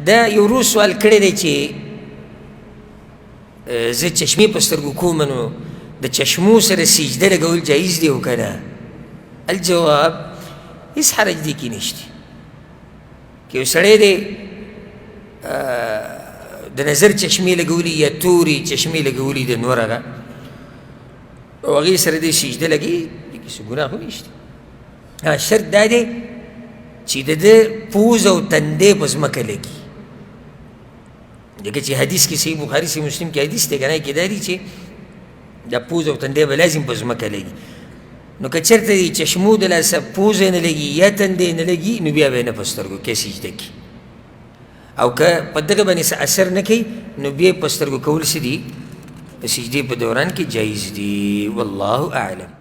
دا یو ورور سوال کړی دی چې زه چشمې په سترګو کوم، نو د چشمو سره سجده لګول جایز دی او که نه؟ الجواب، هېڅ حرج دې کې نشته. که یو سړی دی د نظر چشمې لګولي یا تورې چشمې لګولي د نور هغه او هغې سره دې سجده لګي، دې کې څه ګناه خو نشته. شرط دا دی چې د ده پوز او تندې په ځمکه لګي، ځکه چې حدیث کې صحیح بخاري صحیح مسلم کې حدیث دی که نه، کې دا دي چې د پوز او تندې به لازم په ځمکه لګي. نو که چېرته د چشمو د لاسه پوزه نه لګي یا تندې نه لګي، نو بیا به یې نه په سترګو کې سجده کړي، او که په دغه باندې څه اثر نه کوي، نو بیا په سترګو کول څه دي، د سجدې په دوران کې جایز دي. والله اعلم.